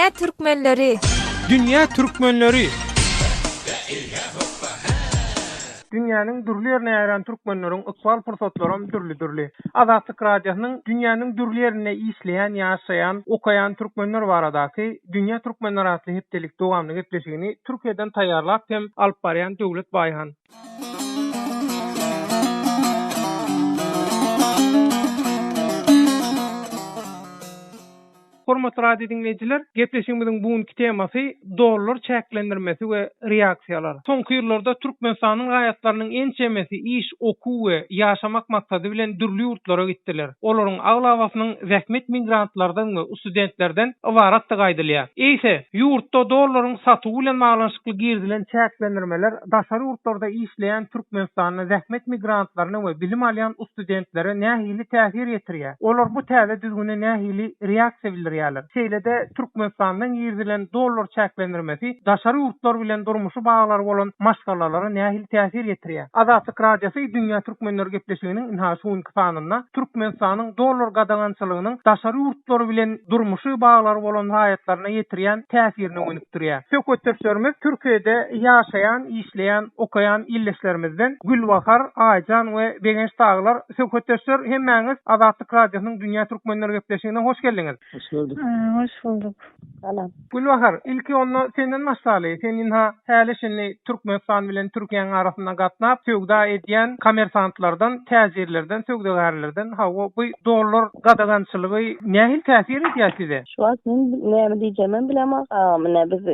Dünýä türkmenleri! Dünýä türkmenleri! Dünýäniň dürli ýerine ýaýran türkmenleriň ykbal pursatlaram dürli-dürli. Azatlyk Radiosynyň dünýäniň dürli ýerinde işleýän, ýaşaýan, okaýan türkmenler baradaky Dünýä türkmenleri atly hepdelik dowamly gepleşigini Türkiýeden taýýarlap hem alyp barýan Döwlet Baýhan. Hormatly radio diňleýjiler, gepleşigimiziň bu günki temasy dollar çäklendirmesi we reaksiýalar. Soňky ýyllarda Türkmenistanyň raýatlarynyň ençemesi iş, okuw we ýaşamak maksady bilen dürli ýurtlara gitdiler. Olaryň aglabasynyň zähmet migrantlardan we studentlerden ybaratdygy aýdylýar. Eýse, ýurtda dollaryň satuwy bilen baglanyşykly girizilen çäklendirmeler daşary ýurtlarda işleýän türkmenistanly zähmet migrantlaryna we bilim alýan studentlere nähili täsir ýetirýär? Olar bu täze düzgüne nähili reaksiýa bildirýärler? Şeýle-de, Türkmenistandan girizilen dollar çäklendirmesi daşary ýurtlar bilen durmuşy baglary bolan maşgalalara nähili täsir ýetirýär? Azatlyk Radiosy Dünýä Türkmenleri gepleşiginiň ynha şu günki sanynda Türkmenistanyň dollar gadagançylygynyň daşary ýurtlar bilen durmuşy baglary bolan raýatlaryna ýetirýän täsirine gönükdirýär. Söhbetdeşlerimiz Türkiýede ýaşaýan, işleýän, okaýan ildeşlerimizden Gülbahar, Aýjan we Begenç dagylar. Söhbetdeşler hemmäňiz Azatlyk Radiosynyň Dünýä Türkmenleri gepleşigine hoş geldiňiz. Hoş gördük. Hoş bulduk. Salam. Gülbahar, ilki onda senden başlaly. Sen ynha häli-şindi Türkmenistan bilen Türkiýäniň arasynda gatnap söwda edýän kommersantlardan, täjirlerden, söwdagärlerden, hawa, bu dollar gadagançylygy nähili täsir edýär size? Şu wagt men näme diýjegimem bilemok. Mine biz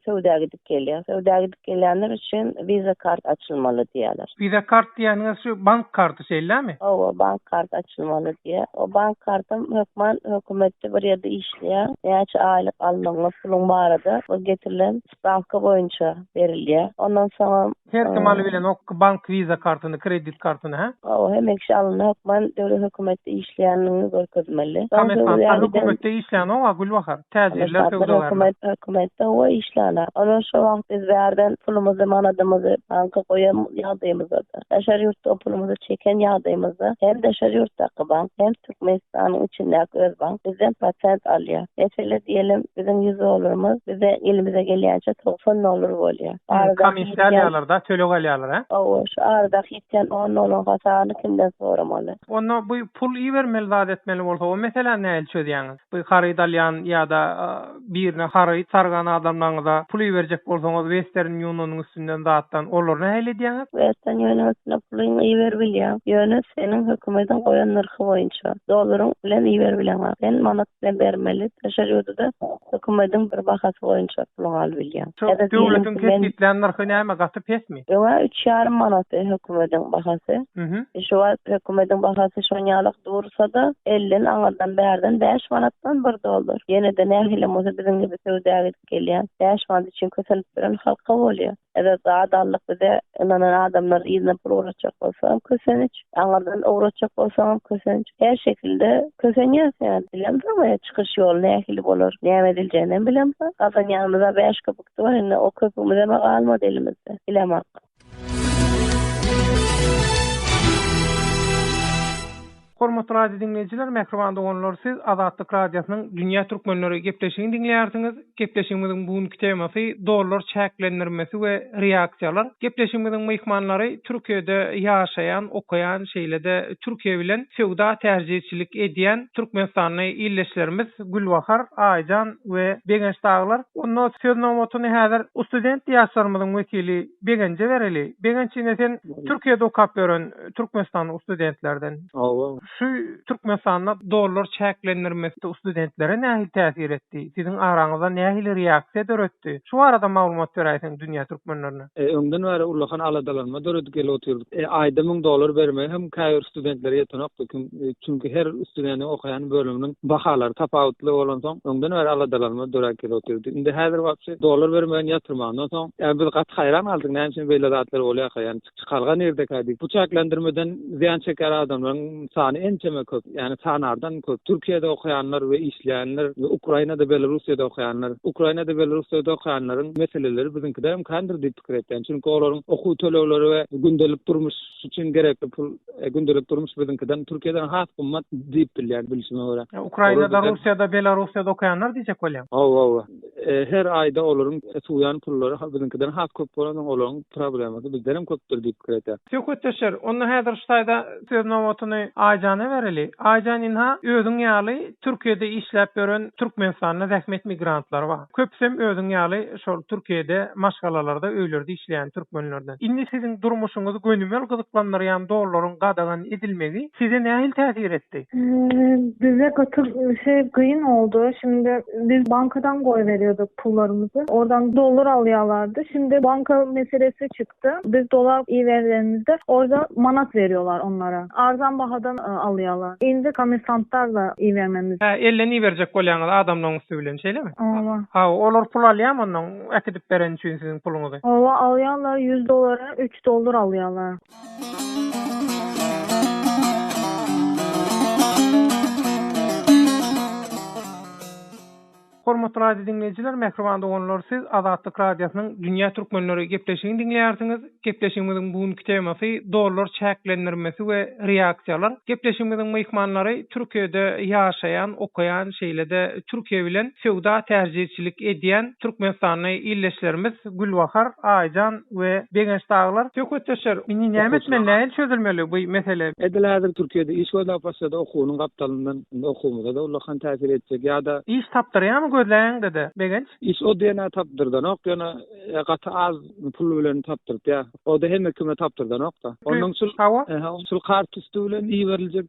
söwda gidip gelýäs. Söwda gidip gelýänler üçin wiza kart açylmaly diýýärler. Wiza kart diýýäniňiz şu bank karty şeýlemi? Hawa, bank kart açylmaly diýýär. O bank kartam hökman hökümetde bir ýerde işleýär. Näçe aýlyk aldygyňy, puluň barada bir getirilen sprawka boýunça berilýär. Ondan soňam Her kim alybilenok bank wiza kartyny, kredit kartyny, hä? Hawa, hemme kişi alynda hökman döwlet hökümetde işleýänligiňi görkezmeli. Kommersantlar hökümetde işlänok-a Gülbahar, täjirler, söwdagärler. Hökümet, hökümetde hawa işlänok. Ondan şo wagt biz bärden pulumyzy, manadymyzy banka goýan ýagdaýymyzda-da, daşary ýurtda o pulumyzy çeken ýagdaýymyzda hem daşary ýurtdaky bank, hem Türkmenistanyň içindäki öz bank bizden prosent alýar. Mesele diýelim, biziň 100 dollarymyz bize elimize gelýänçä 90 dollar bolýar. Aradaky Komissiýa alýarlar-da, töleg alýarlar, hä? Hawa, şu aradaky ýitýän 10 dollaryň hasabyny kimden soramaly? Onda bu pul ibermeli zat etmeli bolsa, o meseläni nähili çözýäňiz? Bu haryt alýan ýa-da birine haryt sargan adamlaryňyza pul iberjek bolsaňyz Western Unionyň üstünden zatdan olary nähili edýäňiz? Western Unionyň üstünde pulyňy iberibilýäň. Ýöne seniň hökümediň goýan nyrhy boýunça dollaryň bilen iberibileňok. Sen manat bilen bermeli. Daşary ýurda-da hökümediň bir bahasy boýunça puluňy alybilýäň. Şo döwletiň kesgitlän nyrhy näme gaty pesmi? Öň-ä üç ýarym manatdy hökümediň bahasy. Şu wagt hökümediň bahasy şonýalak dursa-da, elden aňyrdan bärden bäş manatdan bir dollar. Ýene-de nähilem bolsa biziň gibi söwda gidip gelýän, bäş manat üçin kösenip ýören halka bolýar. Eger zat aldyk bize ynanan adamlar yzyna pul ugratjak bolsagam köseniç, aňyrdan ugratjak bolsaňam kösenç. Her şekilde kösenýäs ýaly. Bilemzok çykyş ýoly nähili bolar, näme ediljeginem bilemzok. Gazanýanymyz-a bäş köpük dur, indi o köpügimizem-ä galmady elimizde. Bilemok. Hormatly radio diňleýjiler, mähriban doganlar, siz Azatlyk Radiosynyň Dünýä Türkmenleri gepleşigini diňleýärsiňiz. Gepleşigimiziň bu günki temasy dollar çäklendirmesi we reaksiýalar. Gepleşigimiziň myhmanlary Türkiýede ýaşaýan, okaýan, şeýle-de Türkiýe bilen söwda täjirçilik edýän türkmenistanly ildeşlerimiz Gülbahar, Aýjan we Begenç dagylar. Onda söz nobatyny häzir student ýaşlarymyzyň wekili Begenje bereli. Begenç ine sen Türkiýede okap ýören Türkmenistanly studentlerden. Hawa. Şu Türkmenistanda dollar çäklendirmesi studentlere nähili täsir etdi? Siziň araňyzda nähili reaksiýa döretdi? Şu barada maglumat beräýseň dünýä türkmenlerine. Öňden bäri ullakan aladalanma döredip gelip otyrdyk. Aýda 1000 dollar bermegi hem käbir studentlere ýetenokdy. Çünki her studentiň okaýan bölüminiň bahalary tapawutly bolansoň, öňden bäri aladalanma döräp gelip otyrdy. Indi häzir wagtçy dollar bermegini ýatyrmagyndan soň, ýa biz gaty haýran galdyk, näme üçin beýle zatlar bolýarka, ýagny çykalga nirdekä diýip. Bu çäklendirmeden zyýan çekýän adamlaryň sany ençe. ençeme köp, ýagny sanardan köp. Türkiýede okaýanlar we işleýänler we Ukrainada, Belarussiýada okaýanlar. Ukrainada, Belarussiýada okaýanlaryň meseleleri biziňkiden hem kändir diýip pikir etýän. Çünki olaryň okuw tölegleri we gündelik durmuş üçin gerekli pul, gündelik durmuş biziňkiden, Türkiýeden has gymmat diýip bilýän, bilşime görä. Ukrainada, Russiýada, Belarussiýada okaýanlar diýjek bolýaň. Hawa, hawa. Her aýda olaryň suwýan pullary biziňkiden has köp bolansoň, olaryň problemasy bizden hem köpdür diýip pikir edýän. Söhbetdeşler, onda häzir şu taýda söz nobatyny Aýjana bereli. Aýjan ynha, özüň ýaly Türkiýede işläp ýören Türkmenistanda zähmet migrantlary bar. Köpüsem özüň ýaly şol Türkiýede maşgalalarda, öýlerde işleýän türkmenlerden. Indi siziň durmuşyňyzy gönümel gyzyklandyrýan dollaryň gadagan edilmegi size nähili täsir etdi? Bize gaty şey gyn oldy. Şimdi biz bankadan goýberýärdik pullarymyzy. Oradan dollar alýarlardy. Şimdi banka meselesi çykdy. Biz dolar iberenimizde orada manat berýärler onlara. Arzan bahadan alýarlar. Indi kommersantlarla ibermemiz. Hä, elden iberjek bolýaňyz adamlaryň üsti bilen, şeýlemi? Hawa. Hawa, olar pul alýarmy ondan äkidip bereni üçin siziň puluňyzy? Hawa, alýarlar, ýüz dollara üç dollar alýarlar. Hormatly radio diňleýjiler, mähriban doganlar, siz Azatlyk Radiosynyň Dünýä Türkmenleri gepleşigini diňleýärsiňiz. Gepleşigimiziň bu günki temasy dollar çäklendirmesi we reaksiýalar. Gepleşigimiziň myhmanlary Türkiýede ýaşaýan, okaýan, şeýle-de Türkiýe bilen söwda täjirçilik edýän türkmenistanly ildeşlerimiz Gülbahar, Aýjan we Begenç dagylar. Söhbetdeşler, indi näme etmeli, nähili çözülmeli bu mesele? Edil häzir Türkiýede iş gözläp başlady okuwynyň gapdalyndan indi okuwymyza-da ullakan täsir etjek ýa-da. Iş tapdyrýarmy gözläýeňde-de, Begenç? Iş o diýen-ä tapdyrdanok, ýöne gaty az pul bilen tapdyrtýar. O-da hemme kime tapdyrdanok-da. Onnoň şul, şul kart üsti bilen iberiljek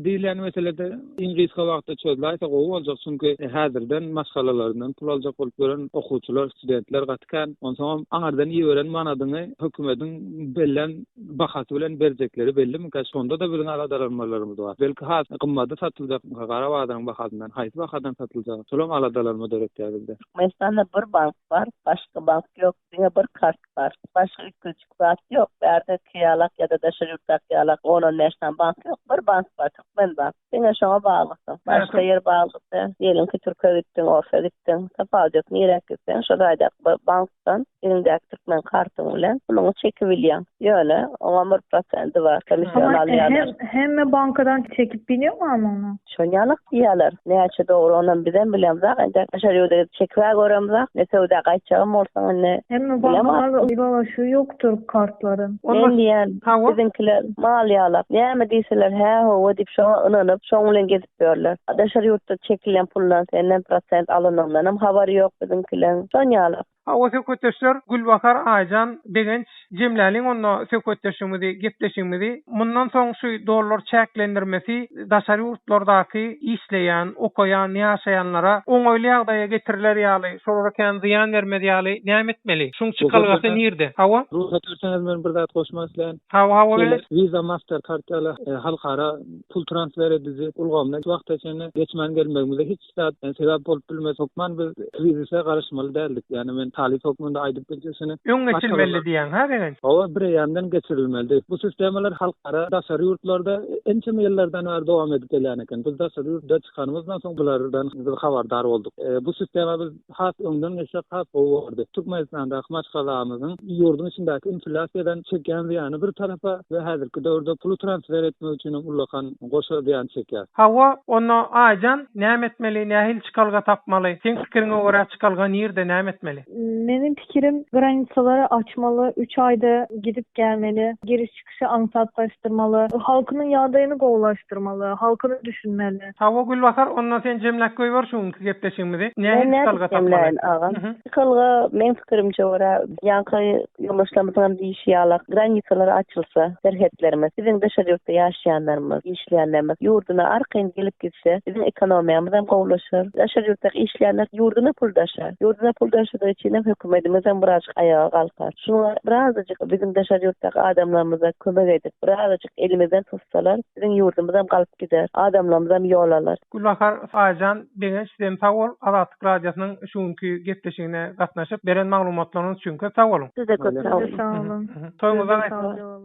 diýilýän mesele-de iň gysga wagtda çözläýse gowy boljak, çünki häzirden maşgalalaryndan pul aljak bolup ýören okuwçylar, studentler gaty kän. Onsoňam aňyrdan iberen manadyňy hökümediň bellän bahasy bilen berjekleri bellimikä? Şonda-da biziň aladalanmalarymyz bar. Belki has gymmada satyljakmyka gara bazaryň bahasyndan, haýsy bahadan satyljagy? Şolam aladalanma döretýär bizde. Türkmenistanda bir bank bar, başga bank ýok, diňe bir kart bar. Başga üýtgeşik zat ýok. Bärdeki ýalak ýa-da daşary ýurtdaky ýalak on-on bäş sany bank ýok. Bir bank bar, Türkmenbank. Diňe şoňa baglysyň. Başga ýer bagly däl. Diýeliň ki, türke gitdiň, orsa gitdiň, tapawudy ýok, niräk gitseň, şo taýdaky bir bankdan eliňdäki türkmen kartyň bilen puluňy çekibilýäň. Ýöne oňam bir prosenti bar, komission alýarlar. Hemme bankadan çekip bilýärmi ony? Şonýalak diýýärler. Näçe dogry onam bizem bilemzok. Entek daşary ýurda gidip çekibä göremzok. Ne söwda gaýtjagam bolsaň indi Hemme bankalarda ylalaşygy ýokdur kartlaryň. Men diýýän, biziňkiler mal ýalak. Näme diýseler hä hawa diýip şoňa ynanyp, şoň bilen gezip ýörler. Daşary ýurtda çekilen puldan senden prosent alynyndanam habary ýok biziňkileň. Şonýalak. Hawa söhbetdeşler Gülbahar, Aýjan, Begenç jemläliň onda söhbetdeşligimizi, gepleşigimizi. Mundan soň şu dollar çäklendirmesi daşary ýurtlardaky işleýän, okaýan, ýaşaýanlara oňaýly ýagdaýa getiriler ýaly, şolara kän zyýan bermez ýaly näme etmeli? Şuň çykalgasy nirde? Hawa. Rugsat berseňiz men bir zat goşmak isleýän. Hawa, hawa Begenç. Visa, Mastercard ýaly halkara pul transfer ediji ulgamyna şu wagta çenli geçmän gelmegimize hiç zat sebäp bolup bilmez. Hökman biz krizise garaşmaly däldik. Ýagny men talyp hökmünde aýdyp biljek şuny. Öň geçilmelidi diýýäň, hä Begenç? Hawa, bireýýämden geçirilmelidi. Bu sistemalar halkara daşary ýurtlarda ençeme ýyllardan bäri dowam edip gelýän eken. Biz daşary ýurda çykanymyzdan soň bulardan biz habardar bolduk. Bu sistema biz has öňden geçsek has gowy bolardy. Türkmenistandaky maşgalamyzyň ýurduň içindäki inflýasiýadan çekýän zyýany bir tarapa we häzirki döwürde puly transfer etmek üçin hem ullakan goşa zyýan çekýär. Hawa, onda Aýjan, näme etmeli, nähili çykalga tapmaly? Seň pikiriňe görä çykalga nirde, näme etmeli? Meniň pikirim granisalary açmaly, üç aýda gidip gelmeli, giriş çykyşy aňsatlaşdyrmaly, halkynyň ýagdaýyny gowulaşdyrmaly, halkyny düşünmeli. Hawa Gülbahar, onda sen jemläp goýber şu günki gepleşigimizi. Men Nähili nädip çykalga tapmaly? jemläýin agam? Çykalga meň pikirimçe görä, ýaňky ýoldaşlarymyzyňam diýşi ýaly, granisalar açylsa, serhetlerimiz, biziň daşary ýurtda ýaşaýanlarymyz, işleýänlerimiz ýurduna arkaýyn gelip gitse, biziň ekonomiýamyzam gowulaşar. Daşary ýurtdaky işleýänler ýurduna pul daşar. Ýurduna pul daşadygy üçinem hökümetimizem birazjyk aýaga galkar. Şuňa birazajyk biziň daşary ýurtdaky adamlarymyza kömek edip, birazajyk elimizden tutsalar, biziň ýurdumyzam galyp gider, adamlarymyzam ýol alar. Gülbahar Aýjan Begenç sizem sag bol Azatlyk Radiosynyň şu günki gepleşigine gatnaşyp beren maglumatlaryňyz üçin köp sag boluň. Size köp sag boluň. Sag boluň. Toýuňyzdan Sag boluň.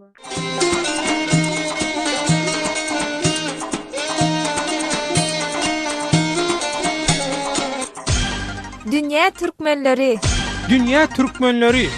Dünýä türkmenleri. Dünýä türkmenleri.